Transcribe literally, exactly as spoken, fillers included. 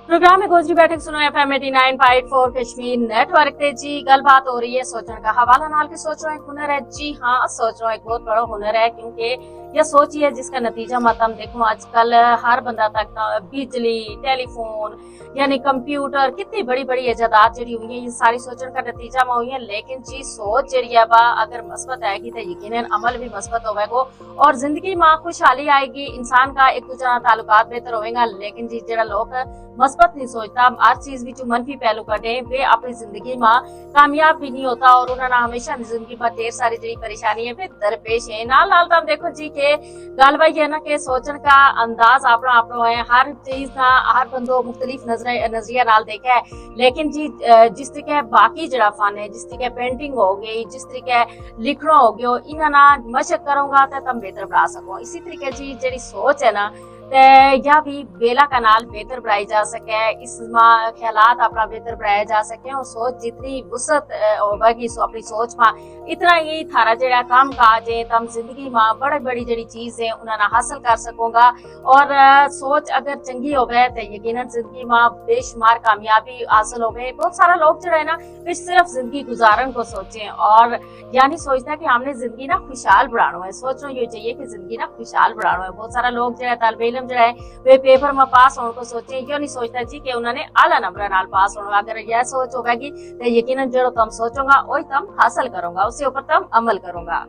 پروگرام میں گوجری بیٹھک سنو ایف ایم ایٹی نائن پوائنٹ فور کشمیر نیٹ ورک تے۔ جی، گل بات ہو رہی ہے سوچن کا حوالہ نال کہ سوچو ایک ہنر ہے۔ جی ہاں، سوچو ایک بہت بڑا ہنر ہے، کیونکہ یہ سوچ ہی ہے جس کا نتیجہ مت ہم دیکھو آج کل ہر بندہ تک بجلی، ٹیلی فون، یعنی کمپیوٹر، کتنی بڑی بڑی ایجادات جڑی ہوئی ہیں، یہ ساری سوچن کا نتیجہ میں ہوئی ہیں۔ لیکن جی سوچ جڑی ہے با اگر مثبت آئے گی تو یقیناً عمل بھی مثبت ہوئے گو، اور زندگی ما خوشحالی آئے گی، انسان کا ایک دوجہ نال تعلقات بہتر ہوئیں گا۔ لیکن جی جڑا لوگ مثبت نہیں سوچتا، ہر چیز وچ منفی پہلو کڈھے، وہ اپنی زندگی ما کامیاب بھی نہیں ہوتا، اور انہاں نا ہمیشہ زندگی ما ڈھیر ساری جڑی پریشانی ہے وہ درپیش ہے۔ نال نال تم دیکھو جی کہ گل وہی ہے نا کہ سوچن کا انداز اپنا اپنا ہے، ہر چیز نا ہر بندو مختلف نظر نظریہ نال دیکھا ہے۔ لیکن جی جس طرح باقی جڑا فن ہے، جس طرح پینٹنگ ہو گئی، جس طرح لکھنو ہو گیو، انہاں نا مشق کروں گا تے تم بہتر بنا سکو۔ اسی طریقے جی جڑی سوچ ہے نا، تے یا بھی بیلا کا نال بہتر بنائی جا سکے، اس ما خیالات اپنا بہتر بنایا جا سکے، اور سوچ جتنی وسعت ہوگی سو اپنی سوچ ما، اتنا ہی تھارا جڑا کام کاج ہے تم زندگی ما بڑی بڑی جڑی چیز ہے انہاں نا حاصل کر سکوں گا۔ اور سوچ اگر چنگی ہووے تے یقیناً زندگی ما بے شمار کامیابی حاصل ہووے۔ بہت سارا لوگ جڑا ہے نا، وہ صرف زندگی گزارن کو سوچیں، اور یعنی سوچتا کہ ہم نے زندگی نا خوشحال بنانو ہے۔ سوچنو یوہ چاہیے کہ زندگی نا خوشحال بنانو ہے۔ بہت سارا لوگ جڑا ہے طالب علم جڑا ہے، وہ پیپر ما پاس ہون کو سوچیں، یوہ نہیں سوچتا جی کہ انہاں نے اعلیٰ نمبر نال پاس ہونو۔ اگر یہ سوچ ہووے گی تے یقیناً جڑو تم سوچوں گا وہی تم حاصل کروں گا، اس کے اوپر تم عمل کروں گا۔